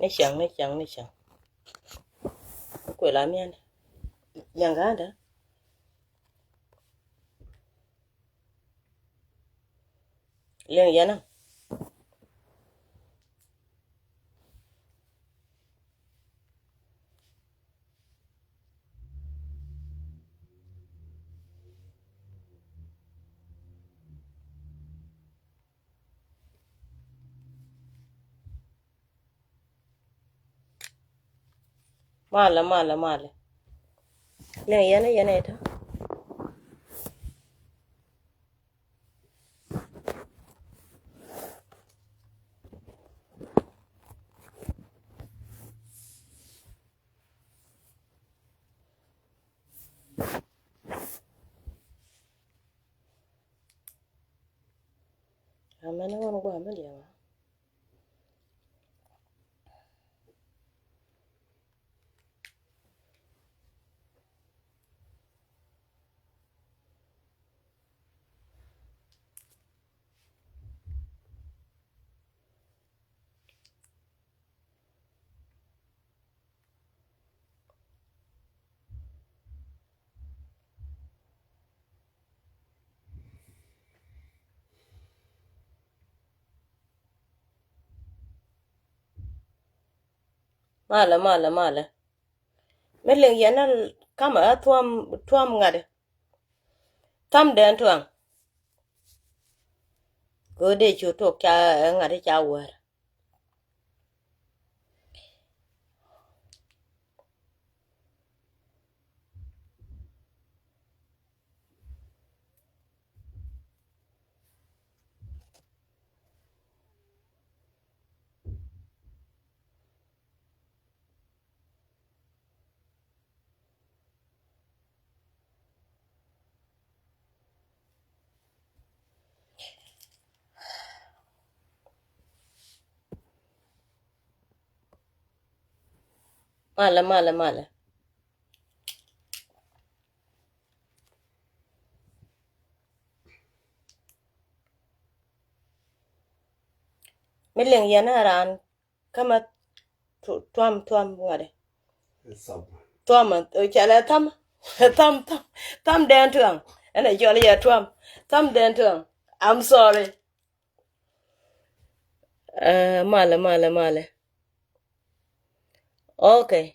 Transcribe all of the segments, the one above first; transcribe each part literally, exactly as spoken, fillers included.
Ni cäŋ, ni cäŋ, ni cäŋ. Kuɛ la miɛn. Liɛŋ ga̱a̱dä. Liɛŋ yɛn a. Malɛ, malɛ, malɛ. Liɛŋ yɛn a, yɛn a itɔ. Amen. Ŋuɔn gua̱a̱ mi liɛŋa. Malɛ, malɛ, malɛ. Mi liŋ yɛn a kamɛ a thuam, thuam ŋa̱t. Tham dɛn tuaŋ. Kɛ dee cu tok ca ɛ ŋa̱t ca wäär. Malɛ, malɛ, malɛ. Mi liŋ yɛn a raan. Kamɛ tu-, tuam, tuam ŋa̱t. Tuam, eh, cɛlɛ tham. Tham, tham, tham dɛn tuaŋ. Ɛn a cɔl yɛ tuam. Tham dɛn tuaŋ. I'm sorry. Eh, malɛ, malɛ, malɛ. Okay.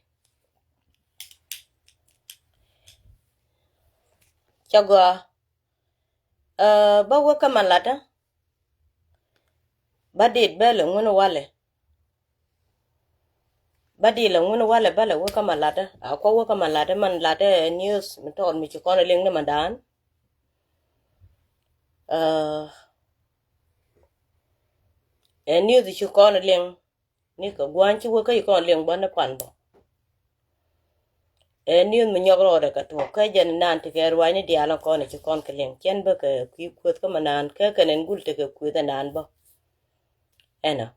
Ca gɔaa. Eh, ba wä kä ma latdä. Ba dit bä lɛ ŋun walɛ. Ba dit lɛ ŋun walɛ, ba lɛ wä kä ma latdä. A kuɔ wä kä ma latdä, man latdä ɛ news mi tɔɔt mi ci kɔn liŋ ni ma daan. Eh, ɛ news ci kɔn liŋ. Ni kɛ gua̱a̱ny ci wä kä ci kɔn liŋ bä ni pan bä. Ɛ ni̱th mi nyɔk rɔɔdɛ kɛ tuɔɔk kä jɛn naan ti kɛ ruaacni diaal kɔn ci kɔn kɛ liŋ cɛn bä kɛ kui̱ kueth kä ma naan kä kɛn ɛn gul ti kɛ kueth ɛ naan bä. Ɛnɔ.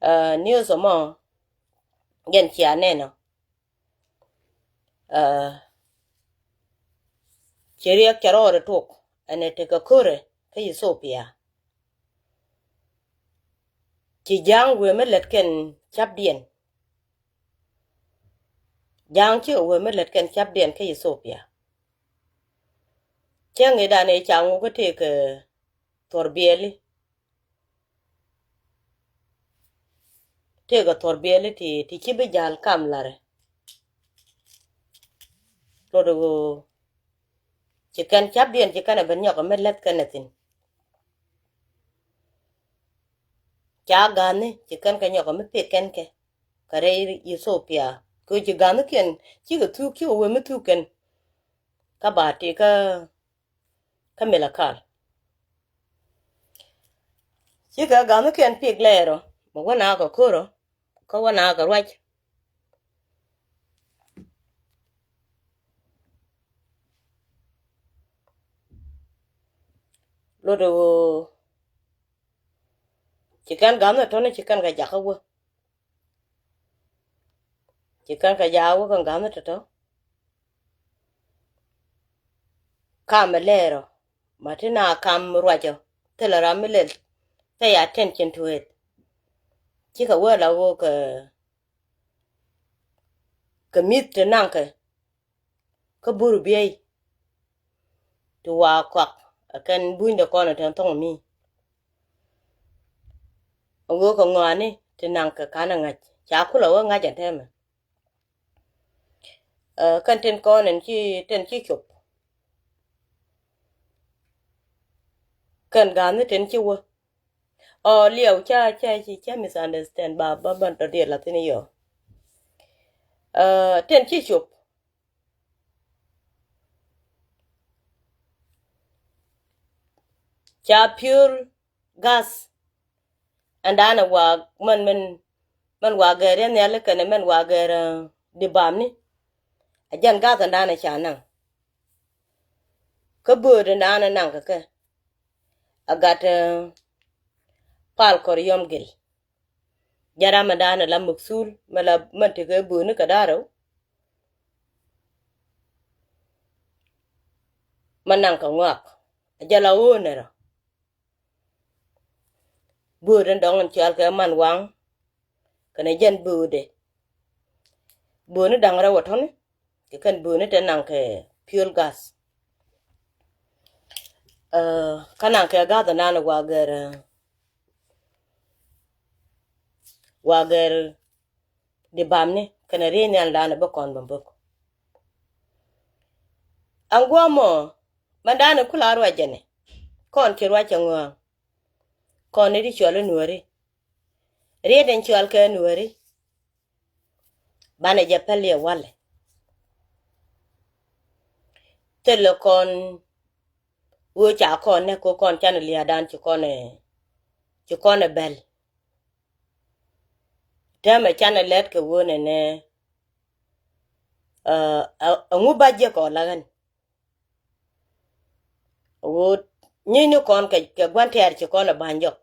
Ɛ ni̱th ɛmɔ jɛn cia nɛnɔ. Ɛ, ci riɛk cɛ rɔɔdɛ tuɔɔk ɛn ɛ ti kɛ körɛ kä Ethiopia. Ci ja̱a̱ŋ wëë mi lät kɛn capdiɛn. Ja̱a̱ŋ cikɛ wëë mi lät kɛn capdiɛn kä Ethiopia. Cäŋ i̱ dan i̱ ca ŋuk i̱ tëëkɛ thuɔr biɛli. Tëëkɛ thuɔr biɛli ti, ti ci bi ja̱a̱l kam la̱rɛ. Lot i̱ ɣöö ci kɛn capdiɛn ci kɛn ɛ ben nyɔk ɛ mi lät kɛn ɛ thi̱n. Ca ga̱a̱ni ci kɛn kɛ nyɔk ɛ mi pek kɛn kɛ kɛ rɛy Ethiopia kɛ ci ga̱a̱nikiɛn cikɛ thuk cikɛ wee mi thuk kɛn. Kä ba ti kä, kä Malakal. Cikɛ ga̱a̱nikiɛn pek lɛɛrɔ mɛ wä na kɛ kärɔ kä wä na kɛ ruac. Lot i̱ ɣöö ci kɛn ga̱a̱ni tɔ̱ni ci kɛn kɛ jakä wä. Ci kɛn kɛ jakä wä kɛ ga̱a̱ni tɔ̱tɔ̱. Kam ɛ lɛɛrɔ ma ti na kam ruacɔ thilɛ ram mi lɛl pay attention to it. Cikɛ wee la ɣöö kɛ, kɛ mi̱th ti naŋkɛ kä bur biey ti wa kɔak ɛ kɛn bunyde kɔn ɛ tɛn thɔŋ mi. Ɛ ɣöö kɛ ŋɔaani ti naŋkɛ ka̱n ɛ ŋa̱c ca kulɛ wee ŋa̱c ɛ tɛmɛ. Ɛ, kɛn tin kɔn ɛn ci, tin ci cop. Kɛn ga̱a̱ni tin ci wä. Ɔ, liɛw ca, ca, ca, ca misunderstand ba, ba, ba dɔ̱diɛ la thin yɔ. Ɛ, tin ci cop. Ca fuel gas. Ɛn da̱a̱n ɛ wa mɛn, mɛn, mɛn wa gɛr yɛn nhiali kɛnɛ mɛn wa gɛr, ɛ, di bamni. Ɛ jɛn gas ɛn da̱a̱n ɛ ca naŋ. Kä bööd ɛn da̱a̱n ɛ naŋ kɛ kɛ. Ɛ gat, ɛ, pal kɔr yɔm gil. Jɛ ram ɛn da̱a̱n ɛ la muksul mɛ la mɛn tekɛ böödni kɛ da̱a̱r rɛw. Mɛ naŋ kɛ ŋɔak. Ɛ jɛ la ɣöö nɛ rɔ. Böödɛ dɔ̱ŋ in cɔal kɛ man waŋ. Kɛnɛ jɛn böödɛ. Böödni da̱ŋ rɛw ɛ tɔ̱ni. Kɛ kɛn böödni te naŋ kɛ fuel gas. Ɛ, kä naŋ kɛ gas ɛn da̱a̱n wa gɛr, ɛ, wa gɛr di bamni kɛnɛ riey nhial da̱a̱n bä kɔn bä bök. Aŋ guɔmɔ mɛn da̱a̱n kula ruacɛ nɛ kɔn ci ruacɛ ŋɔaŋ. Kɔn ni di cɔl i̱ nuääri. Riet in cɔal kɛ nuääri. Banɛ jɛ päl yɛ walɛ. Thilɛ kɔn wee ca kɔn nɛ ko kɔn canɛ lia̱a̱dan ci kɔn ɛ, ci kɔn ɛ bɛl. Täämɛ canɛ lɛt kɛ wee nɛnɛ, ɛ, ɛ, ɛŋu ba jiɛk ɔ la ɣän. Ɣöö nyieyni kɔn kɛ, kɛ gua̱n tɛ̈r ci kɔn ɛ ba̱ny jɔk.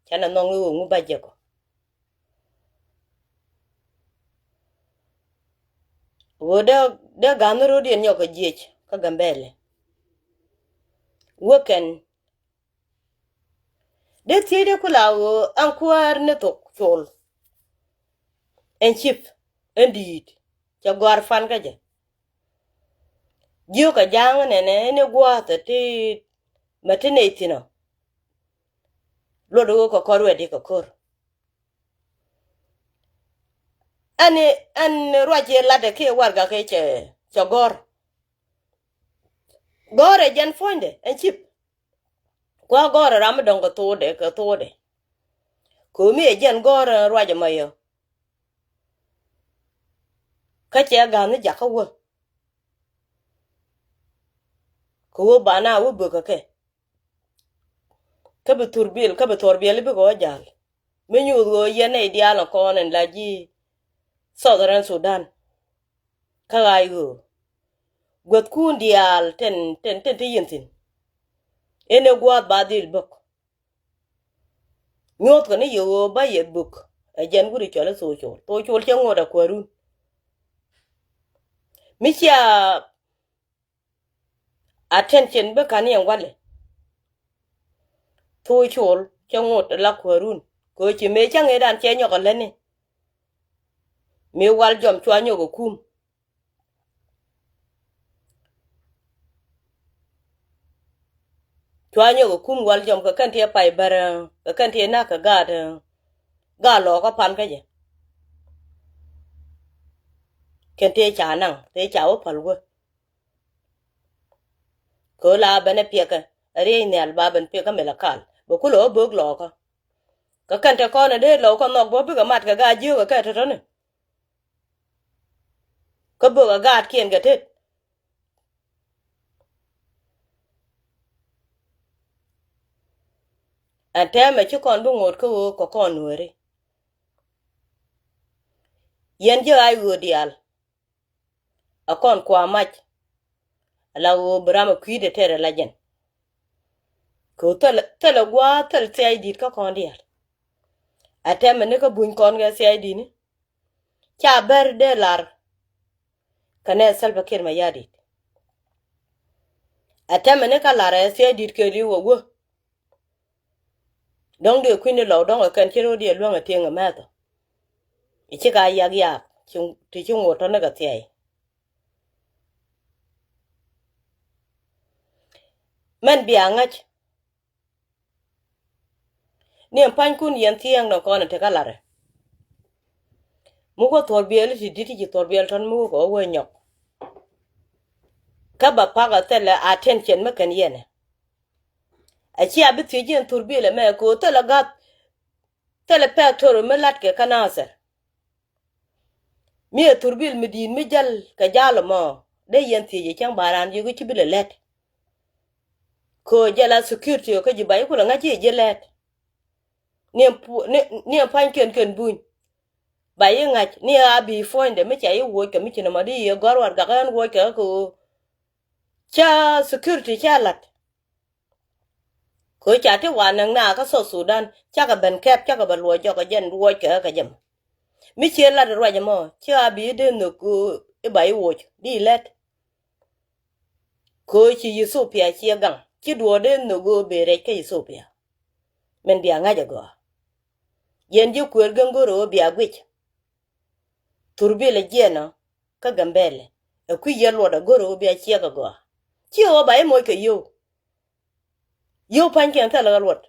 Canɛ nhɔŋ i̱ ɣöö ŋu ba jek ɔ. Ɣöö dee, dee ga̱n ni ro̱diɛn nyɔk kɛ jiec kä Gambɛlɛ. Wekɛn dee thiecdɛ kula ɣöö ɛn kuäär ni thok col. Ɛn cip ɛn di̱i̱t cɛ gɔ̱a̱r pan kä jɛ. Jiökä ja̱a̱ŋ nɛnɛ ni gua̱a̱th ti mɛ ti nɛy thi̱n ɔ. Luɔt ɣöö kɛ kɔr wɛt i̱ kɛ ko̱r. Ɛn, ɛn ruac yɛ latdɛ kiɛ warɛgak kiɛ cɛ, cɛ gɔ̱r. Gɔ̱rɛ jɛn puɔ̱nydɛ ɛn cip. Kua gɔ̱rɛ ram mi dɔ̱ŋ kɛ thokdɛ, kɛ thokdɛ. Ko̱mi ɛ jɛn gɔ̱rɛ ruac ɛmɔ yɔ. Kä cɛ ga̱a̱n ni jakä wä. Kɛ wä bana wä bökä kɛ. Kä bi thur bil, kä bi thur bil i̱ bikɛ wä jal. Mi nyuuth ɣöö yɛn nɛy diaal ɛ kɔn ɛn la ji̱ Southern Sudan. Kä ɣa̱c ɣöö guäthkun diaal tin, tin, tin ti yɛn thi̱n. Ɛn ɛ gua̱a̱th ba dhil bök. Nyuɔ̱thkɛ ni yɛ ɣöö ba yɛ bök ɛ jɛn wut i̱ cɔl i̱ thok col. Thok col cɛ ŋot ɛ kuäärun. Mi cia attention bi ka̱n yɛn walɛ. Thok col cɛ ŋot ɛ la kuäärun. Kɛ ɣöö ci mëë cä ŋetdan cɛ nyɔk ɛ lätni. Mëë wal jɔm cua nyɔk ɛ kum. Cua nyɔk ɛ kum wal jɔm kɛ kɛn tëë pay bär, kɛ kɛn tëë nak kɛ gaat, gaat lɔɔkä pan kä jɛ. Kɛn tëë ca naŋ, tëë ca wä päl wä. Kɛ ɣöö la ben ɛ piɛkɛ, ɛ riey nhial ba ben piɛkɛ mɛl ɛ kal. Bɛ kulɛ wä bök lɔɔkä. Kä kɛn te kɔn ɛ dee lɔw kä nhɔk bä bikɛ mat kɛ gaat jiökɛ kɛ tɔ̱tɔ̱ni. Kä bök ɛ gaatkiɛn kɛ tet. Ɛn tɛmɛ ci kɔn bi ŋot kä ɣöö kɛ kɔn nuääri. Yɛn ji̱ ɣaac ɣöö diaal. Ɛ kɔn kua mac. Ala ɣöö bi ram ɛ kui̱dɛ tɛr ɛ la jɛn. Kɛ ɣöö thil, thil ɛ gua̱a̱th thil thiac di̱t kä kɔn diaal. Ɛ tɛmɛ ni kä buny kɔn kɛ thiac di̱t ni. Ca bär dee lar. Kɛ nɛ Salva Kiir Mayardit. Ɛ tɛmɛ ni kä lar ɛ thiac di̱t kɛ li̱w ɛ wä. Dɔ̱ŋ dee kui̱ni lɔw dɔ̱ŋ ɛ kɛn ci ro̱diɛ luäŋ ɛ tieŋ ɛ mɛ̈thɔ. I̱ ci ka yak yak ti ci ŋot tɔ̱ ni kɛ thiay. Mɛn bia ŋa̱c. Ni ɛn pa̱nykun yɛn thiɛɛŋ nɔ kɔn in te kä larɛ. Mi wä thuɔr biɛl ti di̱t ti ci thuɔr biɛl tɔn mi wä kɛ wä wee nyɔk. Kä ba pak a thilɛ attention mi kɛn yɛn ɛ. A cia bi thiec yɛn thur biɛl ɛmɛ kɛ wä thilɛ gath. Thilɛ pɛk toro mi lat kɛ kä Nasir. Mi ɛ thur biɛl mi di̱i̱t mi jäl kɛ jal ɛmɔ dee yɛn thiec ɛ cäŋ ba raan yio̱k i̱ ci bi lɛ lɛt. Kɛ ɣöö jɛ la security ɔ kä ji̱ ba i̱ kulɛ ŋa̱c i̱ ji̱ lɛt. Ni ɛn puɔ̱nykiɛn kɛn buny ba i̱ ŋa̱c ni ɛ a bi puɔ̱nydɛ mi ca i̱ wuɔc kɛ mi ci nɔmɔ di i̱ ɛ gɔ̱r warɛgak ɛn wuɔc kɛ ɣä kɛ ɣöö ca security ca la̱t. Kɛ ɣöö ca ti wa näk na kä South Sudan cakɛ ben kɛp cakɛ bɛ luɔc jɔk kɛ jɛn luɔc kɛ ɣä kɛ jɛ mɔ. Mi cië lat ruac ɛmɔ ci a bi i̱ dee nhök kɛ ɣöö i̱ ba i̱ wuɔc di i̱ lɛt. Kɛ ɣöö ci Ethiopia ciɛ gaŋ ci duɔɔr dee nhök ɣöö bëë rɛc kä Ethiopia. Min bia ŋa̱c ɛ gɔaa. Yɛn ji̱ kuëër gɛn go̱r ɣöö bia guic. Thur bi lɛ jiɛn ɔ kä Gambɛlɛ ɛ kui̱ yɛ luɔt ɛ go̱r ɣöö bia ciɛ kɛ gɔaa. Ci ɣöö ba i̱ moc kɛ yio̱w. Yio̱w pa̱nykiɛn thilɛ ɣä luɔt.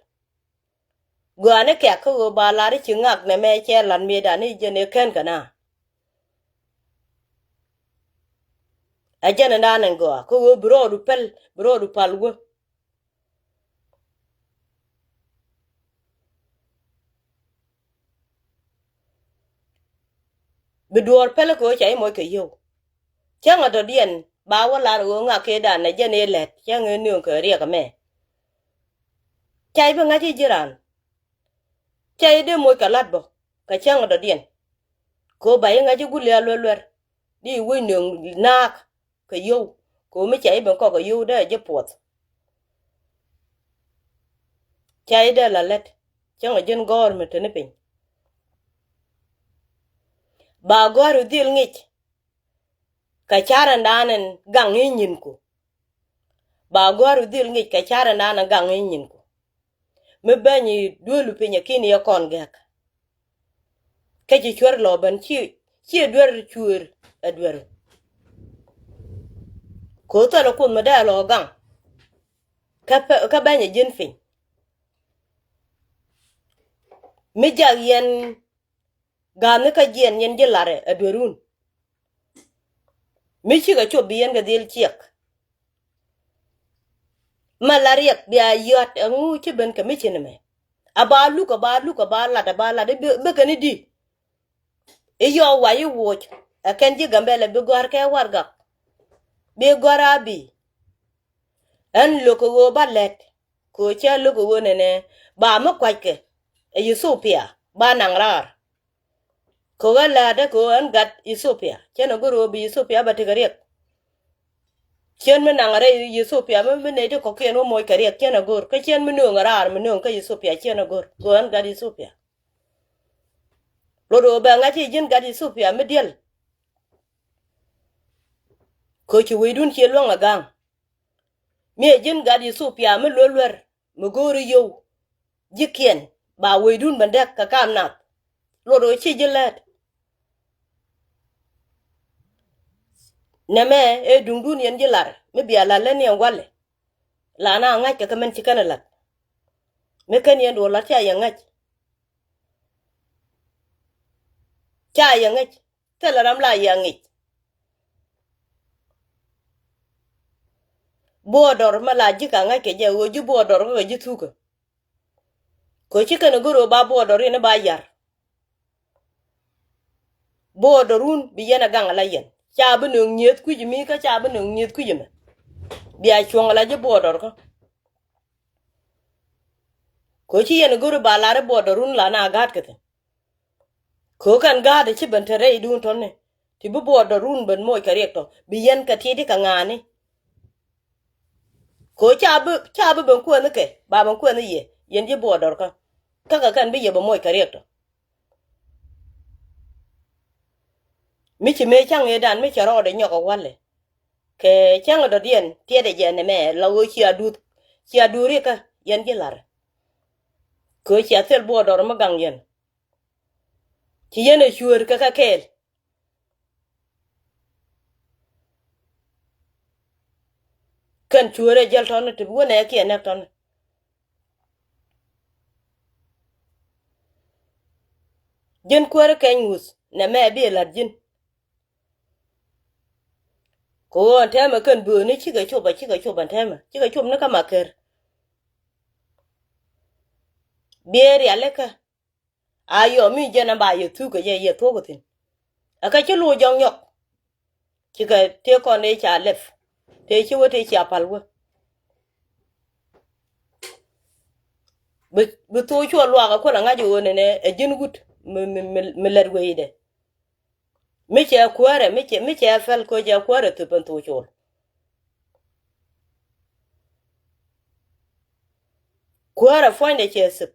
Gɔaa ni kɛ̈k kä ɣöö ba lar i̱ ci ŋak nɛmɛ cɛ la̱t mëëdan i̱ jɛn ëë kän kɛ na. Ɛ jɛn ɛn daan ɛn gɔaa kä ɣöö bi rɔɔdu päl bi rɔɔdu pal wä. Bi duɔɔr pälä kɛ ɣöö ca i̱ moc kɛ yio̱w. Cäŋ ɛ dɔ̱diɛn ba wä lar ɣöö ŋak kɛ dan ɛ jɛn i̱ lɛt cäŋ i̱ nööŋ kɛ riɛk ɛmɛ. Ca i̱ bi ŋa̱c i̱ ji̱ raan. Ca i̱ dee moc kɛ la̱t bä kɛ cäŋ ɛ dɔ̱diɛn. Kɛ ɣöö ba i̱ ŋa̱c i̱ guli a luɛr luɛr di i̱ wec nööŋ naak. Kɛ yio̱w kɛ ɣöö mi ca i̱ ben kɔk kɛ yio̱w dee a ji̱ puɔth. Ca i̱ dee la lät cäŋ a ji̱n gɔ̱r mi te ni piny. Ba gɔ̱r i̱ dhil ŋic kɛ car ɛn daan ɛn gaŋ i̱ nyinku. Ba gɔ̱r i̱ dhil ŋic kɛ car ɛn daan ɛn gaŋ i̱ nyinku. Mi beny i̱ duelu piny ɛ ki̱n i̱ ɛ kɔn gɛk. Kä ci cuer lɔ ben ci ci duer cuer ɛ duer. Ko thɔl kuoth mi dee lɔ gaŋ. Kä beny ɛ ji̱n piny. Mi jak yɛn ga̱a̱n ni kä jiɛn yɛn ji̱ lar ɛ duerun. Mi cikɛ cop bi yɛn kɛ dhil ciɛk. Ma la riɛk bia yɔt ɛŋu ci ben kɛ mi ci ni mɛ. A ba luk a ba luk a ba lat a ba lat bikɛ ni di. I̱ yɔɔ wac i̱ woc ɛ kɛn ji̱ Gambɛlɛ bi gɔ̱a̱r kɛ warɛgak. Bi gɔ̱a̱r a bi ɛn lo̱k kɛ ɣöö ba lɛt. Kɛ ɣöö cä lo̱k kɛ ɣöö nɛnɛ ba mi kuackɛ ɛ Ethiopia ba naŋ raar. Kɛ ɣöö ɛ lätdä kɛ ɣöö ɛn gat Ethiopia cɛn ɛ go̱r ɣöö bi Ethiopia bɛ tekɛ riɛk. Cien mi naŋ rɛy Ethiopia mi mi nɛy ti kɔ̱kiɛn wä moc kɛ riɛk cien a go̱r kä cien mi nööŋ a raar mi nööŋ kä Ethiopia cien a go̱r kɛ ɣän gat Ethiopia. Lot ɣöö bɛ ŋa̱c i̱ ji̱n gat Ethiopia mi diɛl. Kɛ ɣöö ci wecdun cie luäŋ a ga̱a̱ŋ. Mi ɛ ji̱n gat Ethiopia mi luer luer mi go̱o̱ri yio̱w. Ji̱kiɛn ba wecdun ben däk kɛ kam nath. Lot ɣöö ci ji̱ lät. Nɛmɛ ëë duŋdun yɛn ji̱ lar mi bia lar lät ni ɛn walɛ. La na ŋa̱c kɛ kɛ mɛn ci kɛn ɛ lat. Mi kɛn yɛn duɔl lat ca yɛ ŋa̱c. Ca yɛ ŋa̱c. Thilɛ ram la yɛ ŋic. Buɔɔdɔr mɛ la ji̱ ka ŋa̱c kɛ jɛ ɣöö ji̱ buɔɔdɔr kä kɛ ji̱ thukä. Kɛ ci kɛn a go̱r ɣöö ba buɔɔdɔr in ba yar. Buɔɔdɔrun bi yɛn a gaŋ a la yɛn ca bi nöŋ nyieth kui̱c mi kä ca bi nöŋ nyieth kui̱c mɛ. Bia cuɔ̱ŋ a la ji̱ buɔɔdɔr kä. Kɛ ci yɛn a go̱r ɣöö ba lar i̱ buɔɔdɔrun la na gaat kɛ thi̱n. Kɛ kɛn ga̱a̱t ci ben te rɛy duun tɔ̱ni ti bi buɔɔdɔrun ben moc kɛ riɛk tɔ bi yɛn kɛ ti̱i̱t i̱ kɛ ŋa̱a̱ni. Kɛ ca bi ca bi ben kuɛn i̱ kɛ ba ben kuɛn i̱ yɛ yɛn ji̱ buɔɔdɔr kä. Kä kɛ kɛn bi yɛ ben moc kɛ riɛk tɔ. Mi ci mëë ca̱ŋ ëëdan mi cɛ rɔɔdɛ nyɔk ɛ wa̱lɛ. Kɛ cäŋ ɛ dɔ̱diɛn tiɛtdɛ jɛ nɛmɛ la ɣöö cia duth cia duth rikä yɛn ji̱ la̱r. Kɛ cia thil buɔɔdɔr mi gaŋ yɛn. Ci yɛn ɛ cuäär kä kɛ kɛɛl. Kɛn cuäär ɛ jäl tɔ̱ni ti bi wä nɛ kiɛ nɛk tɔ̱ni. Ji̱n kuäärä kɛny ŋuth nɛ mɛ bi ɛ la̱t ji̱n. Kɛ ɣöö ɛn tɛmɛ kɛn bööni cikɛ cop a cikɛ cop ɛn tɛmɛ cikɛ cop ni kä ma ker. Biee rialikä. A yɔ mi jɛn a ba yɛ thuk kɛ jɛ yɛ thuɔk thi̱n. Ɛ kɛ ci lo̱c jɔŋ nyɔk. Cikɛ tëë kɔn tëë ca lɛp tëë ci wä tëë cia pal wä. Bi, bi thok cuɔ luaak a kuäl a ŋa̱c ɣöö nɛnɛ ɛ ji̱n wut mi, mi, mi, mi lɛt wecdɛ. Mi cɛ kuäärɛ mi cɛ, mi cɛ fɛl kɛ cɛ kuäärɛ thöp ɛn thok col. Kuäärɛ puɔ̱nydɛ cɛ thöp.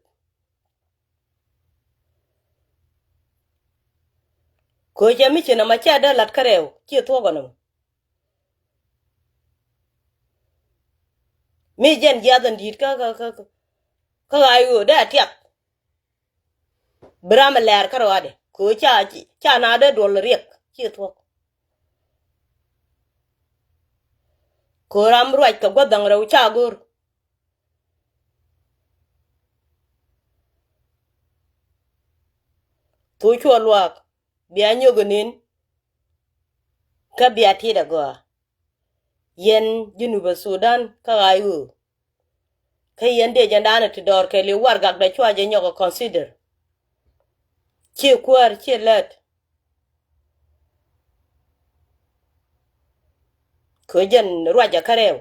Kɛ cɛ mi ci nɔmɔ cɛ dee la̱t kärɛw ci thuɔk ɛnɔmɔ. Mi jɛn jiath ɛn di̱i̱t kä, kä, kä, kä ɣa̱c ɣöö dee a tiak. Bi ram ɛ lɛɛr kärɔaadɛ kɛ ɣöö ca, ca na dee duɔl riɛk ci thuɔk. Kɛ ɣöö ram ruac kɛ gua̱th dhaŋ rɛw ca go̱r. Thok cuɔ luaak bia nyök inin. Kä bia tit agɔaa. Yɛn Junubä Sudan kä ɣa̱c ɣöö kä yɛn dee jɛn daanɛ ti dɔɔr kɛɛliw warɛgakdɛ cua jɛ nyɔk ɛ consider. Ciɛ kuäär ciɛ lät. Kɛ jɛn ruacɛ kärɛw.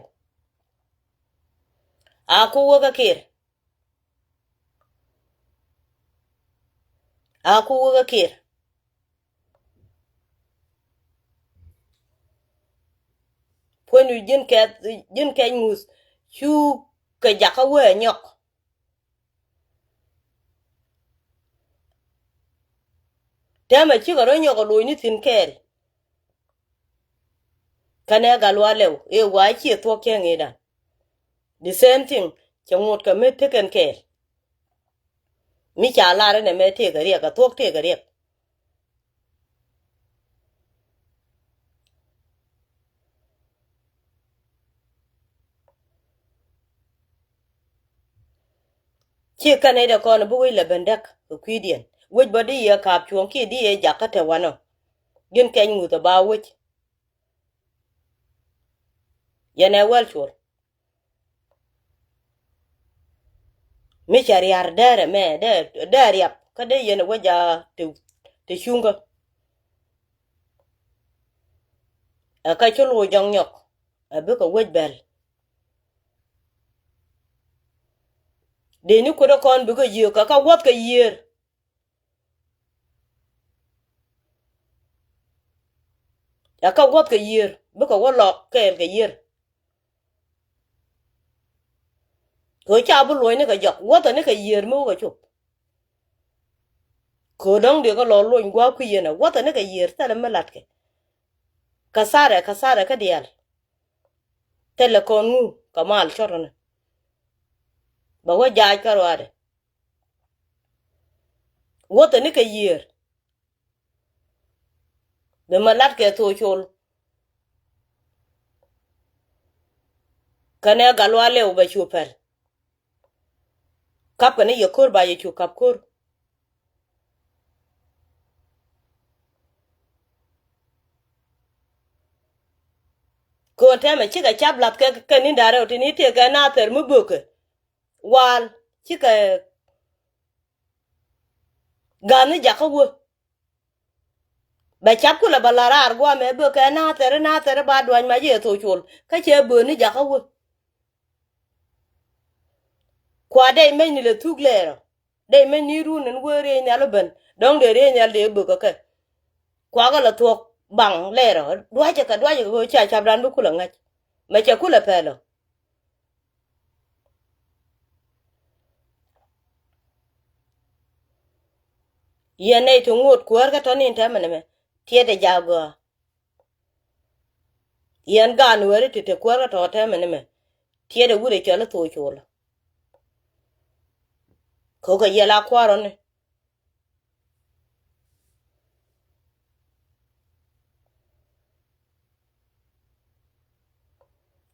A ku wä kä Kiir. A ku wä kä Kiir. Puɔ̱ny wi̱c ji̱n kɛ, ji̱n kɛ ŋuth cu kɛ jakä wee nyɔk. Tɛmɛ cikɛ rɔ nyɔk ɛ loc ni thi̱n kɛɛl. Kɛnɛ gal wa lɛw ëë wa ciɛ thuɔ̱k cɛ ŋi̱i̱dan. The same thing cɛ ŋot kɛ mi tekɛn kɛɛl. Mi ca lar inɛ mɛ tëëkɛ riɛk a thuɔ̱k tëëkɛ riɛk. Ci kɛn nɛy dɛ kɔn bi wec lɛ ben däk kɛ kui̱diɛn wec bä di yɛ ka̱a̱p cuɔ̱ŋ kiɛ di yɛ jakä te wanɔ. Ji̱n kɛny ŋuth ɛ ba wec. Yɛn ɛ wäl cuɔl. Mi cɛ ria̱r dɛɛrɛ mɛ dɛɛ riap kä dee yɛn ɛ wec a te cuŋkä. Ɛ kä ci lo̱c jɔŋ nyɔk ɛ bikɛ wec bɛl. Dee ni kuädä kɔn bikɛ yiëë kɛ kä wuɔth kɛ yiëër. Ɛ kä wuɔth kɛ yiëër bikɛ wä lɔk kɛɛl kɛ yiëër. Kɛ ɣöö ca bi luɔ̱cni kɛ jɔk wuɔthɛ ni kɛ yiëër mi wä kɛ cop. Kɛ ɣöö dɔ̱ŋ dee kɛ lɔ luɔ̱ny gua̱a̱k kui̱ yɛn ɛ wuɔthɛ ni kɛ yiëër thilɛ mi latkɛ. Kɛ tharɛ kɛ tharɛ kä diaal. Thilɛ kɔn ŋu kɛ mal cɔt ɣänä. Bɛ wä jaac kä ruaadɛ. Wuɔthɛ ni kɛ yiëër. Bi mɛ lat kɛ thok col. Kɛnɛ gal wa lɛw bɛ cu pɛl. Kap kɛnɛ yɛ ko̱r ba yɛ cu kap ko̱r. Ko̱n tɛmɛ cikɛ cap lath kɛ kɛ ni da̱rɛ wä ti ni tëëkɛ na thɛr mi bökɛ. Wal cikɛ ga̱n ni jakä wä. Bɛ cap kulɛ bä la raar guamɛ bökɛ na thɛr na thɛr ba duany ma jɛ thok col kä cɛ böni jakä wä. Kua dɛy mecni lɛ thuk lɛɛrä. Dee mec ni run in wee riey nhial ben dɔ̱ŋ dee riey nhial dee bök kɛ kɛ. Kuakɛ lɛ thuɔ̱k baŋ lɛɛrä duacɛ kɛ duacɛ kɛ ɣöö ca capdan bi kulɛ ŋäc. Mɛ cɛ kulɛ pɛlä. Yɛn nɛy ti ŋot kuäär kä tɔ̱ ni in tɛmɛ nɛmɛ tiɛt ɛ jaak gɔaa. Yɛn gaan weri ti te kuäär kä tɔ̱ tɛmɛ nɛmɛ tiɛt ɛ wut ɛ cɔl i̱ thok col. Ko̱kɛ yɛl a kua̱r ɔni.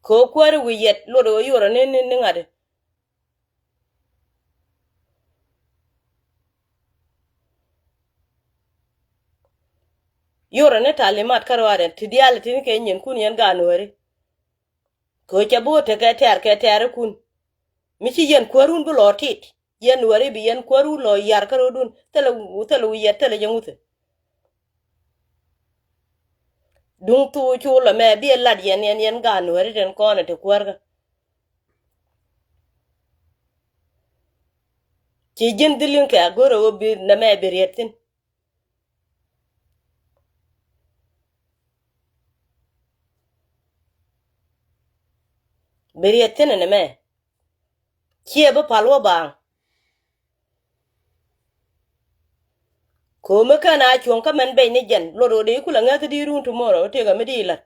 Kɛ ɣöö kuääri wi̱i̱ yɛt luɔt ɣöö yorɛ ni, ni, ni ŋa̱t. Yorɛ ni talimat kä ruaadɛ ti diaal tin kɛ nyinkun yɛn gaat Nuääri. Kɛ ɣöö cɛ bi wä tekɛ tɛ̈r kɛ tɛ̈rikun. Mi ci yɛn kuäärun bi lɔ tit. Yɛn Nuääri bi yɛn kuäärun lɔ yar kä rɔ̱dun. Thilɛ, thilɛ wi̱i̱ yɛt thilɛ jɛ ŋuthɛ. Duŋ thok col ɛmɛ bi ɛ lat yɛn, yɛn, yɛn gaat Nuääri tin kɔn ɛ te kuäärkä. Ci ji̱n dhil in kɛ a go̱rɛ ɣöö bi nɛmɛ bi riet thi̱n. Bi riet thi̱n ɛn ɛmɛ. Ciɛ bi pal wä baaŋ. Ko̱o̱mä kɛn a cuɔ̱ŋ kä mɛn bɛc ni jɛn luɔt ɣöö dee kulɛ ŋäth di run tomorrow tëëkɛ mi di la̱t.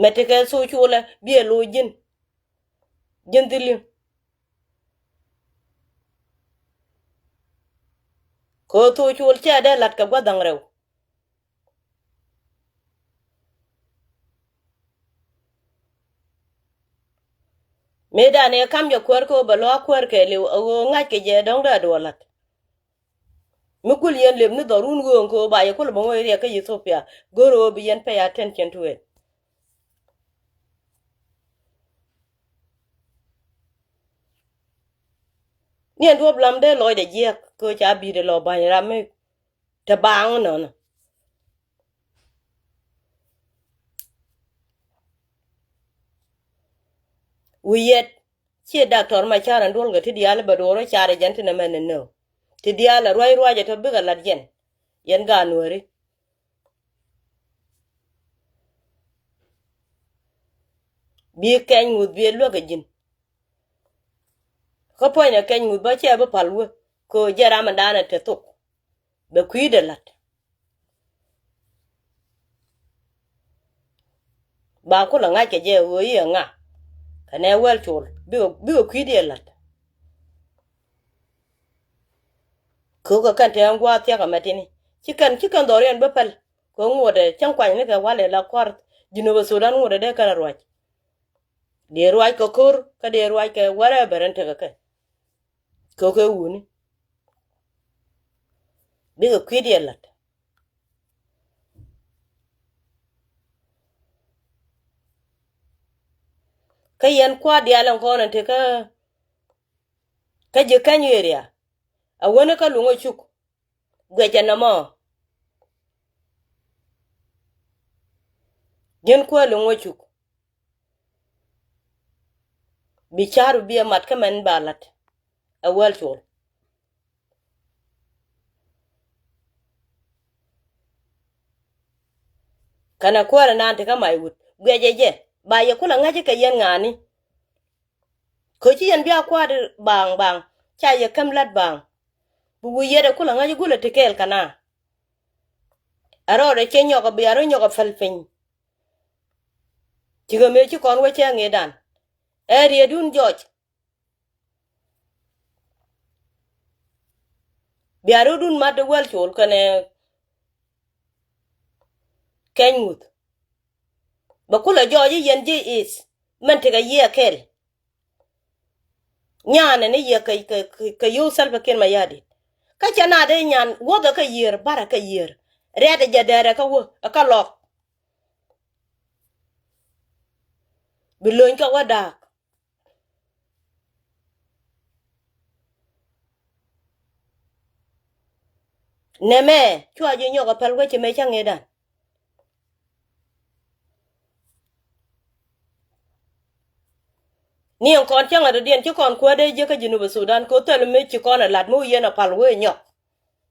Mɛ tekɛ thok colɛ biɛ lo̱c ji̱n. Ji̱n dhil li̱ŋ. Kɛ ɣöö thok col cɛ dee la̱t kɛ gua̱th dhaŋ rɛw. Mëëdan ëë kam jɛ kuäär kɛ ɣöö bɛ lɔ̱a̱k kuäär kɛɛliw a ɣöö ŋa̱ckɛ jɛ dɔ̱ŋ dee a duɔl la̱t. Mi gul yɛn lëp ni dhɔrun ɣööŋ kɛ ɣöö ba yɛ kulɛ bä ŋɔc riɛk kä Ethiopia, go̱r ɣöö bi yɛn pay attention to it. Ni ɛn duɔ̱p lam dee lɔcdɛ jiɛk kɛ ɣöö ca bi̱i̱dɛ lɔ ba̱ny ram mi te baaŋ nɔnɔ. Wi̱i̱ yɛt, ciɛ Doctor Machar ɛn duɔl kɛ ti diaal bɛ duɔɔr car jɛn ti nɛmɛ ni nöö. Ti diaal ɛ ruac ruacɛ tɔ bikɛ lat jɛn. Yɛn gaat Nuääri. Bi kɛny ŋuth bi ɛ luäk ɛ ji̱n. Kä puɔ̱nynɛ kɛny ŋuth bä cɛ bi pal wä kɛ ɣöö jɛ ram ɛndan ɛ te thok. Bɛ kui̱dɛ la̱t. Ba kulɛ ŋa̱ckɛ jɛ ɣöö i̱ ɛ ŋa. Kɛ nɛ wäl col bikɛ, bikɛ kui̱diɛ la̱t. Kökɛ kɛn te ɛn gua̱a̱th thia̱k ɛmɛ tini ci kɛn, ci kɛn dhɔriɛn bä päl. Kɛ ŋuɔ̱tɛ cäŋ kuany ni kɛ walɛ la kua̱r. Jinubä Sudan ŋuɔ̱tɛ dee kɛn ruac. Dee ruac kɛ ko̱r kä dee ruac kɛ whatever ɛn tekɛ kɛ. Kökɛ wuni. Bikɛ kui̱diɛ la̱t. Kä yɛn kua̱r diaal ɛn kɔn ɛn tekä kä ji̱ käny area. A wäni kä luŋä cuk. Guɛcɛ nɔmɔ. Ji̱n kuäär luŋä cuk. Bi ca̱r bi ɛ mat kä mɛn ba la̱t. Ɛ wäl col. Kɛnɛ kuäärä naan ti kä mac wut guiɛcɛ jɛ ba yɛ kulɛ ŋa̱c kɛ yɛn ŋa̱a̱ni. Kä ci yɛn bia kua̱a̱t baaŋ baaŋ ca yɛ käm la̱t baaŋ. Bi wi̱i̱ yɛt ɛ kulɛ ŋa̱c gulɛ ti kɛɛl kɛ na. Ɛ rɔɔdɛ cɛ nyɔk ɛ bia rɔ nyɔk ɛ päl piny. Cikɛ mëë ci kɔn wä cɛ ŋi̱i̱dan. Ɛ rietdun jɔc. Bia röödun mat di wäl col kɛnɛ kɛny ŋuth. Bɛ kulɛ jɔɔc i̱ yɛn ji̱ is mɛn tekɛ yiëë kɛl. Nyaanɛ ni yɛ kɛ, kɛ, kɛ, kɛ yio̱w Salva Kiir Mayardit. Kä cɛ na dee nyan wuɔthɛ kä yiër barɛ kä yiër. Rɛ̈t ɛ jɛ dɛɛrɛ kä wä ɛ kä lɔk. Bi löny kä wä daak. Nɛmɛ cua ji̱ nyɔk a päl wecɛ mëë cä ŋi̱i̱dan. Ni ɛn kɔn cäŋ a dɔ̱diɛn ci kɔn kuäär dee jiäk kä Jinub Sudan kɛ thil mi ci kɔn a lat mi wi̱i̱ yɛn a pal wee nyɔk.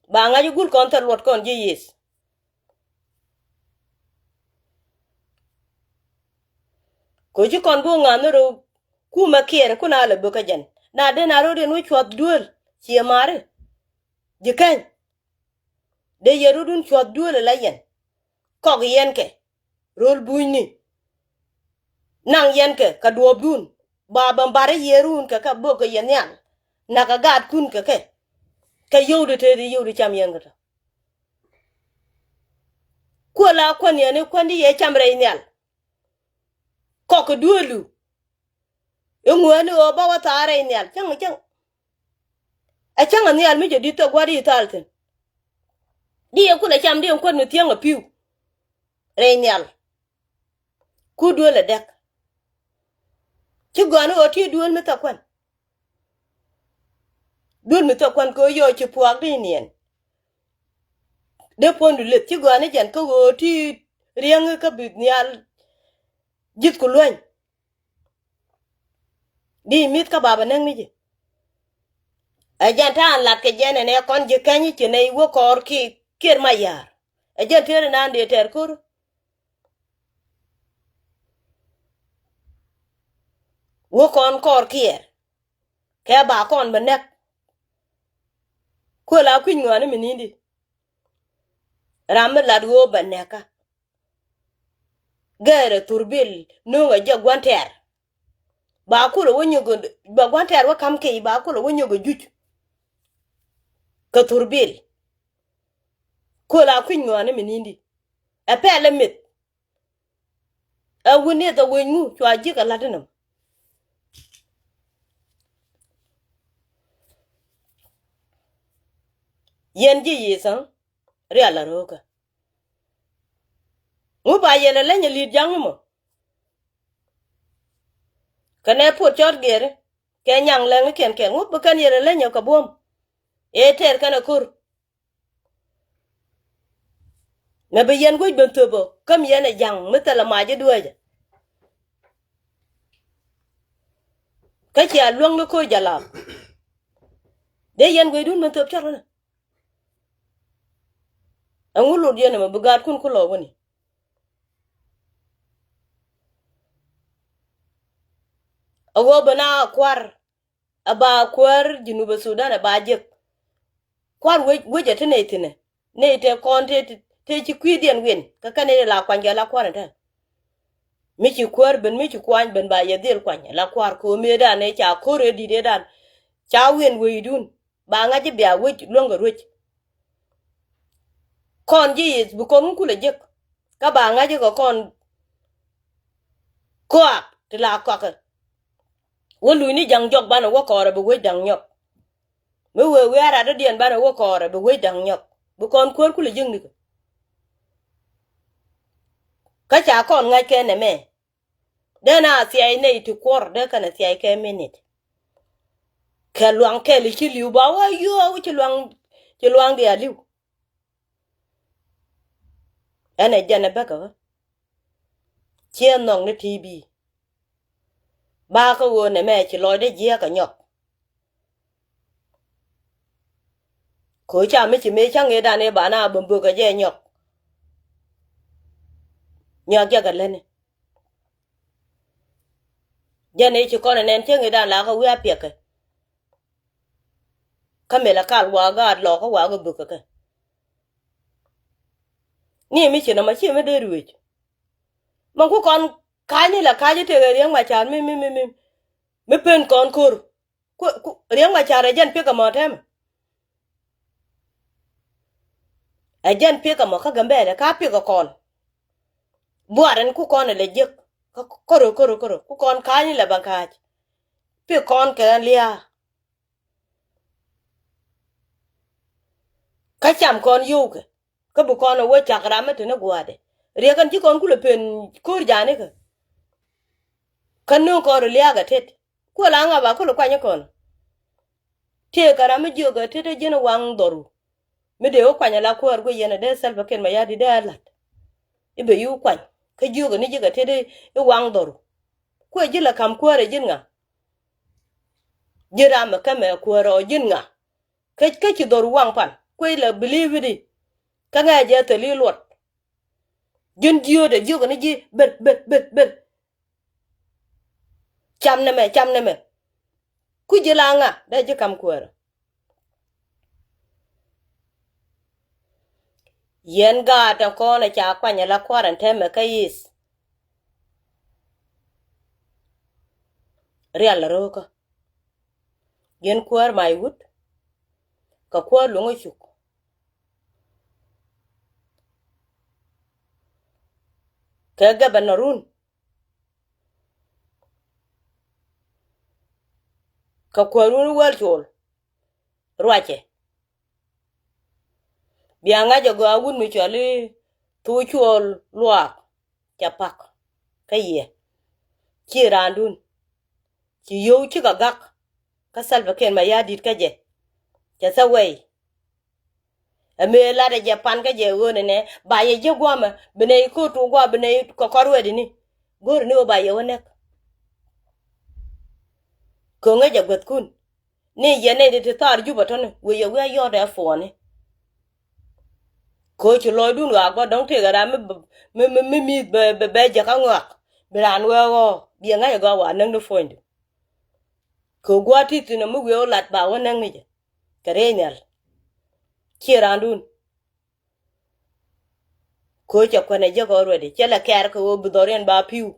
Ba ŋa̱c i̱ gul kɔn thil luɔt kɔn ji̱ yieth. Kɛ ci kɔn bi wä ŋa̱th ni röw kumɛ kiɛɛr kun a lɛ bökä jɛn na den a röw den wä cuath duel ciɛ mari. Ji̱ keny dee yɛ röwdun cuath duel ala yɛn. Kɔk yɛn kɛ röl bunyni. Naŋ yɛn kɛ kɛ duɔɔpdun ba bä bar i̱ yiëërun kɛ kɛ bök kɛ yɛn nhial. Nakä gaatkun kɛ kɛ kɛ yio̱w di tëë di yio̱w di cam yɛn kɛ tɔ. Kuäl a kuän yɛn i̱ kuän di yɛ cam rɛy nhial. Kɔk kɛ duëëlu. I̱ ŋuääni ɣöö ba wä thaar rɛy nhial cäŋ cäŋ. Ɛ cäŋ ɛ nhial mi cɛ di̱t thok gua̱a̱r i̱ thal thi̱n. Di yɛ kulɛ cam di yɛ kuän mi thiäŋ ɛ pi̱w rɛy nhial. Ku duel ɛ dɛk. Ci gɔaa ni ɣöö ti duel mi thok kuän. Duel mi thok kuän kɛ ɣöö yɔɔ ci puaak di niɛn. Dee puɔ̱ndu leth ci gɔaa ni jɛn kä ɣöö ti riäŋ kä bi nhial. Ji̱th ku luäny. Di mi̱th kä baba näk ni ji̱. Ɛ jɛn ta̱a̱ lat kɛ jɛn ɛn ɛ kɔn ji̱ kɛny ci nɛy wä kɔɔr ki kiɛɛr ma ya̱a̱r. Ɛ jɛn tëëri naan dee tɛɛr ko̱r. Wä kɔn kɔɔr kiɛɛr. Kɛ ba kɔn bɛ nɛk. Kuël a kui̱ny ŋɔaani mi ni̱n di. Ram mi lat ɣöö bɛ nɛkä. Gɛɛrɛ thurbil nuŋ a jɛ gua̱n tɛɛr. Ba kulɛ wä nyök ba gua̱n tɛɛr wä ka̱m kɛy ba kulɛ wä nyök a juc. Kɛ thurbil. Kuël a kui̱ny ŋɔaani mi ni̱n di. Ɛ pɛl ɛ mith. Ɛ wä nieth ɛ wec ŋu cua ji̱k ɛ la̱t inɔm. Yɛn ji̱ yi̱th ɣä rial a ro̱o̱kä. Ŋu ba yɛl ɛ leny ɛ li̱i̱t ja̱ŋ ni mɔ. Kɛ nɛ puɔt cɔɔt gɛɛri kɛ nyaŋ lɛŋ ni kiɛn kɛl ŋu bi kɛn yɛl ɛ leny ɛ kɛ buɔ̱m. Ëë tɛɛr kɛn ɛ ko̱r. Mɛ bi yɛn guec ben thöp ɔ käm yɛn ɛ ja̱ŋ mi thilɛ mac i̱ dueecä. Kä cia luäŋ ni ko̱r jalap. Dee yɛn guecdun ben thöp cɔr ɣänä. Ɛŋu lot yɛn ɛmɛ bi gaatkun ku lɔ wäni. A ɣöö ben a kuar. A ba kuäär Junub Sudan a ba jek. Kuar wec wec a ti ney thi̱nɛ ney te kɔn te te ci kui̱diɛn win kä kɛn ney la kuany kɛ la kuar in te. Mi ci kuäär ben mi ci kuany ben ba yɛ dhil kuany la kuar ko̱o̱m ëëdan ëë ca ko̱r ëë di̱t ëëdan. Ca win wecdun ba ŋa̱c i̱ bia wec luäŋ kɛ ruec. Kɔn ji̱ yi̱th bi kɔn ŋun kulɛ jek. Kä ba ŋa̱c ikɛ kɔn kɔak ti la kɔakɛ. Wä luny ni ja̱ŋ jɔk banɛ wä kɔɔrɛ bi wec da̱ŋ nyɔk. Mi wee wiaa rat dɔ̱diɛn banɛ wä kɔɔrɛ bi wec da̱ŋ nyɔk bi kɔn kuäär kulɛ jek nikɛ. Kä ca kɔn ŋa̱c kɛ nɛmɛ. Dee na thia̱y nɛy ti kuɔr dee kɛnɛ thia̱y kɛ minit. Kɛ luaŋ kɛl i̱ ci li̱w ba wä yio̱o̱ ci luaŋ ci luaŋ diaal li̱w. Ɛn ɛ jɛn ɛ bäkä ɣä. Ciɛ nhɔk ni ti̱i̱ bi̱i̱. Ba kä ɣöö nɛmɛ ci lɔcdɛ jiääk ɛ nyɔk. Ko̱ ca mi ci mëë cäŋ ëëdan ëë ba na bä bök ɛ jɛ nyɔk. Nyɔk jɛ kɛ lätni. Jɛn ëë ci kɔn ɛ nɛn cäŋ ëëdan la kä wi̱i̱ a piɛkɛ. Kä mëë la kal wakä gaat lɔkä wakä bökä kɛ. Ni mi ci nɔmɔ ci mi dee ruëëc. Mɛ ku kɔn ka̱ny ni la ka̱ny i̱ tëë riɛŋ ma ca̱r mi mi mi mi mi pen kɔn ko̱r. Ku ku riɛŋ ma ca̱r ɛ jɛn pi̱k ɛmɔ tɛmɛ. Ɛ jɛn pi̱k ɛmɔ kä Gambɛlɛ ka pi̱k ɛ kɔn. Buar ɛn ku kɔn ɛ lɛ jiäk kä kärö kärö kärö ku kɔn ka̱ny ni lɛ ba ka̱a̱c. Pi̱k kɔn kɛ ɛn lia̱a̱. Kä cam kɔn yio̱wkɛ kä bi kɔn ɛ wä cak ram mi te ni gua̱a̱dɛ. Riɛk ɛn ci kɔn kulɛ pen ko̱r ja̱a̱nikä. Kä nööŋ kɔn ri lia̱a̱k ɛ tet. Kuɛ la ŋa ba kulɛ kuany ikɔn. Tëëkɛ ram mi jiök ɛ tet ɛ ji̱n ɛ waŋ dhɔru. Mi dee wä kuany ɛ la kuäär guic yɛn ɛ dee Salva Kiir Mayardit dee ɛ la̱t. I̱ ben yi wä kuany kä jiök ɛ ni ji̱ kɛ tet i̱ waŋ dhɔru. Kuɛ ji̱ la ka̱m kuäär ɛ ji̱n ŋa. Ji̱ ram ɛ kämɛ kuäär ɛ ɔ ji̱n ŋa. Kä kä ci dhɔru waŋ pan kuec la believe di. Kä ŋɛ jɛ thil i̱ luɔt. Ji̱n jiöödɛ jiök ni ji̱ ber ber ber ber. Cam nɛmɛ cam nɛmɛ. Kuc ji̱ la ŋa dee ji̱ ka̱m kuäärä. Yɛn gaat ɛn kɔn ɛ ca kuany ɛ la kua̱r ɛn tɛmɛ kä yi̱th. Rial röökä. Yɛn kuäär may wut kɛ kuäär luŋä cuk. kɛ gɛbɛnɔrun, kɛ kuäärun wäl col ruacɛ. Bia ŋa̱c ɛ gɔaa wut mi cɔal i̱ Thok Cuɔl Luaak. Ca pak kä yɛ, ci raandun ci yio̱w cikɛ gak. Kä Salva Kiir Mayardit kä jɛ cɛ thɛ wɛy. Ɛ mëë latdɛ jɛ pan kä jɛ ɣöö nɛnɛ ba yɛ jiäk guamɛ, bi nɛy ko̱r tuɔɔk guamɛ, bi nɛy kɔkɔr wɛɛdini, go̱o̱ri ni ɣöö ba yɛ wä näk. Köŋä jɛ guäthkun ni yɛ nɛy ti ti thaar Jubɛ tɔ̱ni, wëë yɛ wi̱i̱ a yɔ̱ɔ̱t ɛ puɔ̱ni. Kɛ ɣöö ci lɔcdun ɣaak bä, dɔ̱ŋ tëëkɛ ram mi, mi, mi, mi mi̱th bɛ, bɛ, bɛ jäkä ŋɔak, bi raan wee ɣɔɔ, bi ɛ ŋa̱c ɛ gɔaa wa näk ni puɔ̱nydu. Kɛ ɣöö gua̱a̱th ti thi̱n ɔ mi wiee wä lat ba wä näk ni jɛ kɛ rɛy nhial. Ciɛ raandun. Kɛ ɣöö cɛ kuɛn ɛ jek already, cɛ lɛ kɛɛr kɛ ɣöö bi dhɔriɛn ba pi̱w.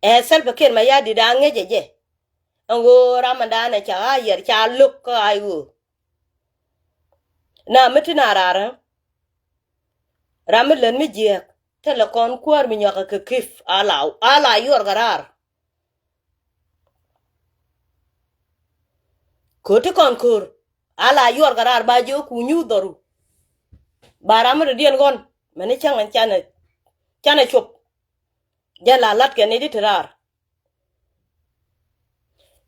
Ɛ Salva Kiir Mayardit a ŋäcɛ jɛ. Ɛn ɣöö ram ɛndan ɛ ca ɣa̱a̱ yɛr ca lo̱k kä ɣa̱a̱ ɣöö na mi ti na raar ɛ, ram mi lät mi jiääk, thilɛ kɔn kuäär mi nyɔakɛ kɛ kif a la, a la yuɔr kɛ raar. Kööt ti kɔn köör a la yuɔr kɛ raar, ba jiök ku nyuuth dhɔru. Ba ram mi dɔ̱diɛn ɣɔn, mɛni cäŋ ɛn canɛ, canɛ cop. Jɛn la la̱t kɛ nɛy ti ti raar.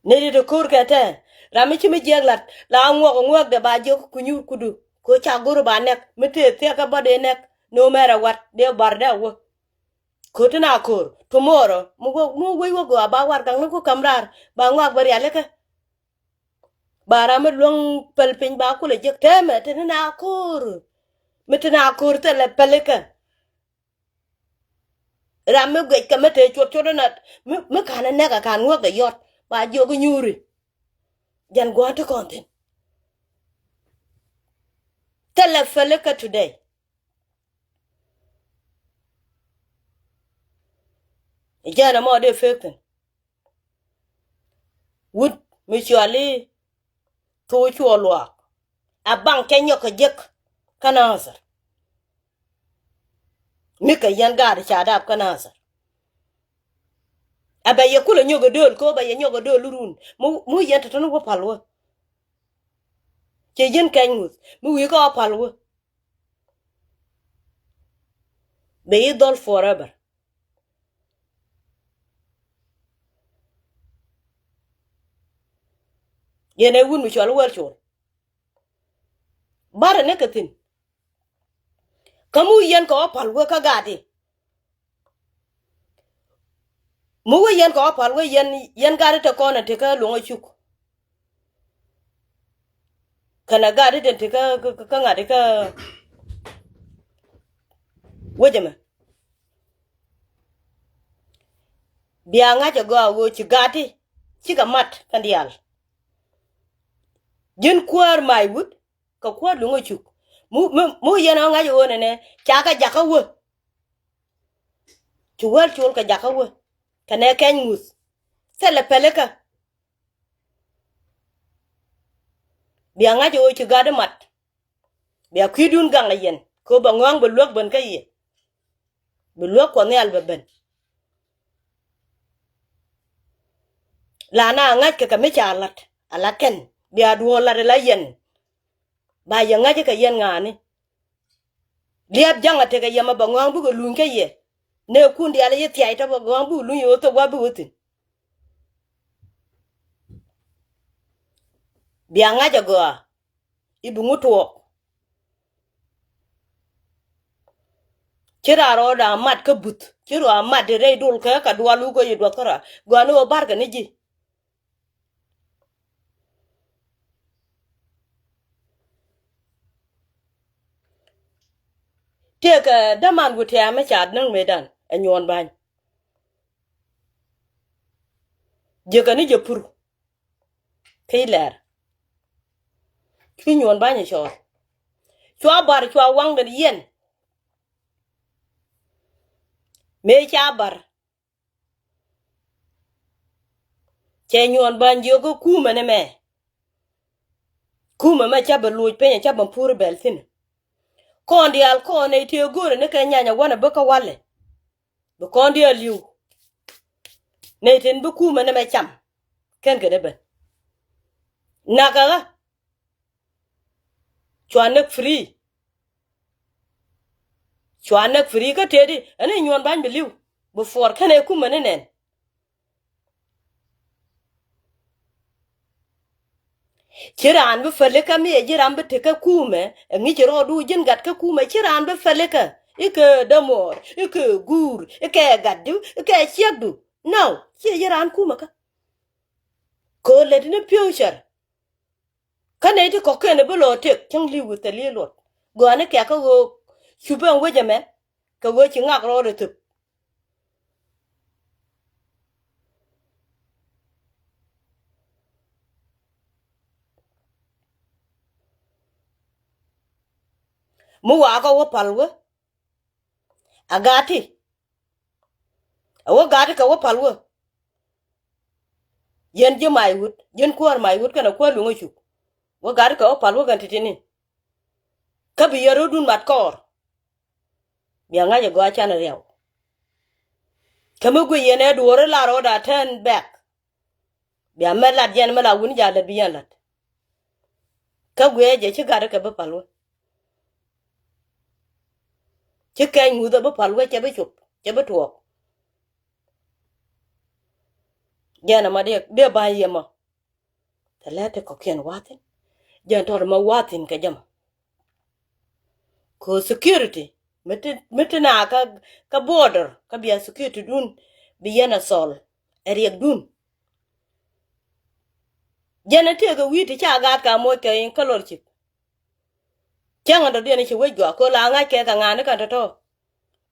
Nɛy ti ti ko̱o̱r kɛ tɛɛ, ram mi ci mi jiɛk la̱t la ŋuɔk ŋuɛkdɛ ba jiök ku nyuuth kudu. Kɛ ɣöö ca go̱r ba nɛk, mi tëë thiɛk kä bä dee nɛk, no matter what, dee bar dee wä. Kööt ti na ko̱o̱r, tomorrow mi wä, mi wä wec wä gɔaa ba warɛgakni ku ka̱m raar, ba ŋɔak bä rialikä. Ba ram mi luäŋ päl piny ba kulɛ jek täämɛ, te ni na ko̱o̱r. Mi te na ko̱o̱r thilɛ pälikä. Ram mi guic kɛ mi te cuɔt cuɔt inɔ, mi, mi ka̱n ɛ nɛk ɛ ka̱n ŋuäk ɛ yɔt, ba jiök i̱ nyuuri. Jɛn gua̱a̱th ti kɔn thi̱n. Thilɛ pälikä today. Jɛn ɛmɔ dee pek thi̱n. Wut mi cɔal i̱ Thok Cuɔl Luaak, a baŋ cɛ nyɔk kɛ jek kä Nasir. Mi kɛ yɛn gaat ca dap kä Nasir. A bɛ yɛ kulɛ nyɔk kɛ dööl, kɛ ɣöö bɛ yɛ nyɔk kɛ dööl irun. Mi, mi yɛn tɔ̱tɔ̱ni wä pal wä. Cɛ yɛn kɛny ŋuth mi wi̱i̱ kä wä pal wä. Bɛ yi dhɔl forever. Yɛn ɛ wut mi cɔal i̱ Wäl Col. Barɛ ni kɛ thi̱n. Kä mi wi̱i̱ yɛn kɛ wä pal wä kä gaati. Mi wä yɛn kɛ wä pal wä yɛn, yɛn gaati te kɔn ɛ te kä Luɔ̱ŋ Acuk. Kɛnɛ gaati te te kä, kä, kä, kä ŋa̱ti kä wecɛ mɛ. Bia ŋa̱c ɛ gɔaa ɣöö ci gaati cikɛ mat kɛn diaal. Ji̱n kuäär may wut kɛ kuäär Luɔ̱ŋ Acuk. Mi, mi, mi yɛn ɔ ŋa̱c ɣöö nɛnɛ ca kɛ jakä wä. Ci Wäl Col kɛ jakä wä kɛnɛ kɛny ŋuth. Thilɛ pälikä. Bia ŋa̱c ɣöö ci gat imat. Bia kui̱dun gaŋ ɛ yɛn kɛ ɣöö bɛ ŋɔ̱a̱ŋ bɛ luäk ben kä yɛ. Bi luäk Kuɔth Nhial bɛ ben. La na ŋa̱ckɛ kɛ mi ca la̱t ala kɛn, bia duɔ̱ɔ̱r la̱t ala yɛn. Ba yɛ ŋa̱c kɛ yɛn ŋa̱a̱ni. Liɛp ja̱ŋ a tekɛ yɛ mɛ bɛ ŋɔ̱a̱ŋ bikɛ luny kä yɛ. Nɛɛkun diaal yɛ thiac tɔ bɛ ŋɔ̱a̱ŋ bikɛ luny yɛ ɣöö thok wä bikɛ thi̱n. Bia ŋa̱c a gɔaa i̱ bi ŋut tuɔɔk. Ci raa rɔɔda mat kä buth, ci raa mat ti rɛy dol kɛ kɛ dual wuk kä yi duɔth kä raa. Gɔaa ni ɣöö barkɛ ni ji̱. Tëëkɛ däman wut tɛ̈ɛ̈ mi ca näk mëëdan ɛ Nyuɔn Bany. Jiäkä ni jɛ pur. Kä i̱ lɛr. Ci Nyuɔn Bany ɛ cɔɔl. Cua bar cua waŋ den yɛn. Mëë ca bar. Cɛ Nyuɔn Bany jiök kä kumɛ ni mɛ. Kumɛ mɛ ca bɛ loc piny, ca bɛ pur bɛl thi̱n. Kɔn diaal kɔn nɛy tëë go̱o̱rɛ ni kɛ nyanya wanɛ bä kä walɛ. Bi kɔn diaal li̱w. Nɛy tin bi kumɛ ni mɛ cam. Kɛn kɛ ni ben. Nakä ɣä. Cua näk free. Cua näk free kä tëëdi. Ɛn i̱ nyuɔn ba̱ny bi li̱w. Bi fuɔr kɛn ɛ kumɛ ni nɛn. Ci raan bi pälikä mi ɛ ji̱ ram bi tekä kumɛ, ɛ ŋi̱ci rɔɔdu ji̱n gat kä kumɛ, ci raan bi pälikä. Ikɛ dämuɔɔr, ikɛ guur, ikɛ gatdu, ikɛ ciekdu. Nɔ, ci ɛ ji̱ raan kumɛ kä. Kɛ ɣöö lät ni future. Kä nɛy ti kɔ̱kiɛn bi lɔ tëk cäŋ li̱w wi̱i̱ thil i̱ luɔt. Gɔaa ni kɛ̈k kä ɣöö cupɛ ɛn wec ɛmɛ. Kɛ ɣöö ci ŋak rɔɔdɛ thöp. Mi wakä wä pal wä. A gati. A wä gati kɛ wä pal wä. Yɛn ji̱ may wut, yɛn kuäär may wut kɛnɛ kuäär luŋä cuk. Wä gati kɛ wä pal wä kɛn titini. Kä bi yɛn rɔ̱dun mat kɔɔr. Bia ŋa̱c ɛ gɔaa canɛ riaw. Kä mi guic yɛn ɛ duɔ̱ɔ̱ri lar ɣöö da turn back. Bia mɛ lat yɛn mɛ la wuni ja lät bi yɛn lat. Kä guiɛ jɛ ci gat kɛ bi pal wä. Ci kɛny ŋuthä bi pal wä cɛ bi cop cɛ bi tuɔɔk. Jɛn ɛmɔ diɛ diɛ ba̱ny yɛ mɔ. Tɛ lɛ ti kɔkiɛn wathin. Jɛn tɔt mɛ wathin kɛ jɛ mɔ. Kɛ security mi ti mi ti na kä kä border kä bia security dun bi yɛn a thɔl ɛ riɛk dun. Jɛn a tiek kɛ wi̱i̱ ti ca gaat ka moc kɛ in kä lɔr cip. Cäŋ a dɔ̱diɛn ci wec gɔaa kɛ la ŋa̱c kɛ kɛ ŋa̱a̱ni kɛn tɔ̱tɔ̱.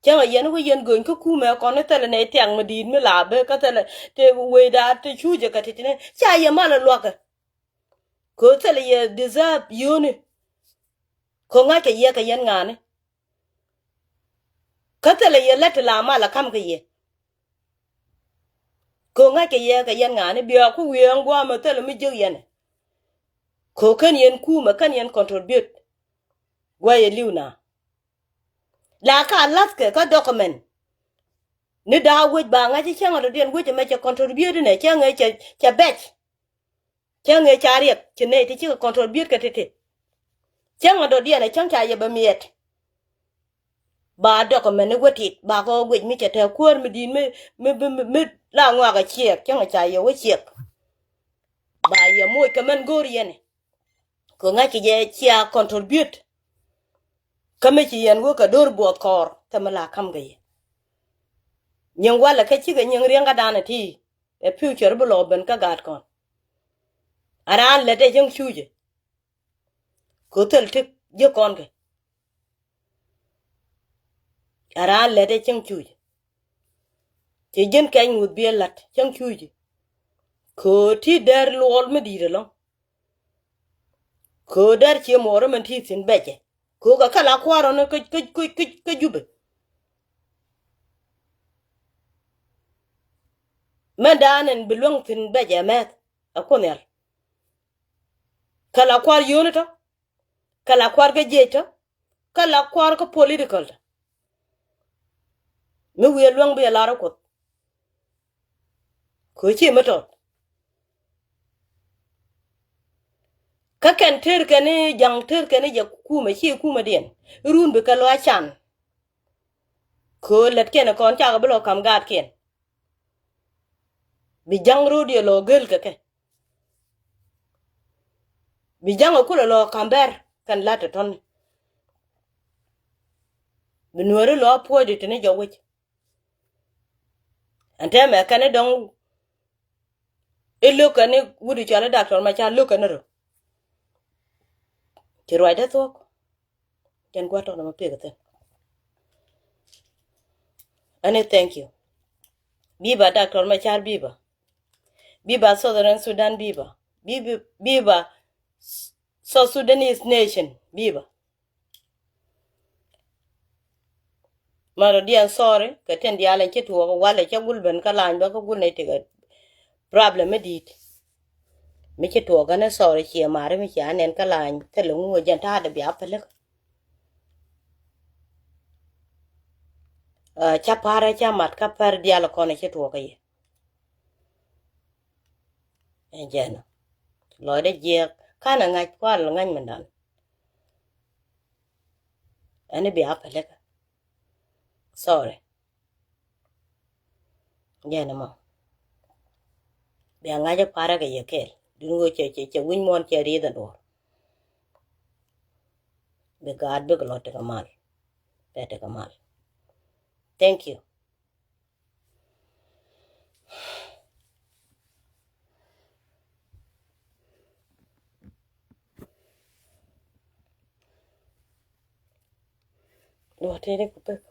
Cäŋ a yɛn wec yɛn göny kä kumɛ kɔn ni thilɛ nɛy tiak mi di̱i̱t mi la ben kä thilɛ te wecda te cucɛ kɛ ti̱ti̱ni ca yɛ mal a luakä. Kɛ thilɛ yɛ deserve yio̱o̱ni. Kɛ ŋa̱c kɛ yɛ kɛ yɛn ŋa̱a̱ni. Kä thilɛ yɛ lät ti la mal a ka̱m kɛ yɛ. Kɛ ŋa̱c kɛ yɛ kɛ yɛn ŋa̱a̱ni bia ku wiee ɛn gua̱a̱mɛ thilɛ mi jiäk yɛn ɛ. Kɛ kän yɛn kumɛ kän yɛn contribute. Gua̱c yɛ li̱w na. La ka la̱thkɛ kä document. Ni da̱a̱ wec ba ŋa̱c i̱ cäŋ a dɔ̱diɛn wec ɛmɛ cɛ contribute inɛ cäŋ ɛ cɛ cɛ bɛc. Cäŋ ëë ca riɛk ci nɛy ti cikɛ control biet kɛ ti̱ti̱. Cäŋ ɛ dɔ̱diɛn ɛ cäŋ ca yɛ bɛ miɛt. Ba dɔk ɛmɛn i̱ wä tit ba kɛ wä guic mi cɛ tɛ̈ kuäär mi di̱i̱t mi mi mi mi la ŋɔak ɛ ciɛɛk cäŋ ɛ ca yɛ wä ciɛk. Ba yɛ moc kɛ mɛn go̱o̱r yɛn ɛ. Kɛ ŋa̱c kɛ jɛ cia control biet. Kä mi ci yɛn wä kɛ do̱r buɔth kɔɔr thɛmɛ la ka̱m kɛ yɛ. Nyiŋ walɛ kä cikɛ nyiŋ riɛŋkädan ɛ ti. Ɛ future bi lɔ ben kä gaat kɔn. A raan lät ɛ cäŋ cucɛ. Kɛ thil ti jiäk kɔn kɛ. A raan lät ɛ cäŋ cucɛ. Cɛ ji̱n kɛc ŋuth bi ɛ la̱t cäŋ cucɛ. Kɛ ti dɛr luɔl mi di̱i̱t ɛlɔ̱ŋ. Kɛ dɛr cië muɔɔr min ti thi̱n bɛcɛ. Kɛ kɛ kɛ la kua̱r ɔn kä kä kä kä kä Jubɛ. Mɛn da̱a̱n in bi luäŋ thi̱n bɛcɛ mɛth ɛ Kuoth Nhial. Kɛ la kua̱r yio̱o̱ni tɔ. Kɛ la kua̱r kä jiec tɔ. Kɛ la kua̱r kä political tɔ. Mi wi̱i̱ luäŋ bi ɛ lar ɛ Kuoth. Kɛ ci mi tɔt. Kä kɛn tër kɛn i̱ ja̱ŋ tër kɛn i̱ jɛ kumɛ ci kumɛ diɛn. Irun bi kɛ lɔ a can. Kɛ lät kiɛn kɔn cakɛ bi lɔ ka̱m gaatkiɛn. Bi ja̱ŋ ro̱o̱diɛ lɔ gel kɛ kɛ. Bi ja̱ŋ ɛ kulɛ lɔ ka̱m bɛr kɛn la̱t tɔ̱ni. Bi nuääri lɔ puɔ̱ɔ̱cdi tini jɔk wec. Ɛn tɛmɛ kɛn i̱ dɔ̱ŋ i̱ lo̱k kɛn i̱ wut i̱ cɔal i̱ Doctor Machar lo̱k kɛn i̱ rɔ. Ci ruacdä thuɔ̱k. Jɛn gua̱t tɔnɔ ma pek thi̱n. Ani thank you. Biba Doctor Machar biba. Biba Southern Sudan biba. Biba, biba South Sudanese nation biba. Mano diɛn sorry kɛ tin diaal in ci tuɔɔk walɛ cɛ gul ben kä lany bä kä gul nɛ tikɛ problem mi di̱i̱t. Mi ci tuɔɔk ɛn ɛ sɔɔr ciɛ mari mi cia nɛn kä lany thilɛ ŋu ɛ jɛn ta̱a̱dɛ bia pälikä. Ca parɛ ca mat kä pär dial kɔn ci tuɔɔk kä yɛ. Ɛn jɛn lɔcdɛ jiɛk kanɛ ŋa̱c kual ŋa̱c mindan. Ɛn bia pälikä. Sorry. Jɛn mɔ bia ŋa̱c ɛ parɛ kɛ yɛ kɛɛl. Dun ɣöö cɛ cɛ cɛ wi̱ny muɔ̱ɔ̱n cɛ rieth ɛn duɔ̱ɔ̱r. Bi gaat bikɛ lɔ tekɛ mal. Bɛ tekɛ mal. Thank you. Luɔt tëë ni ku pek.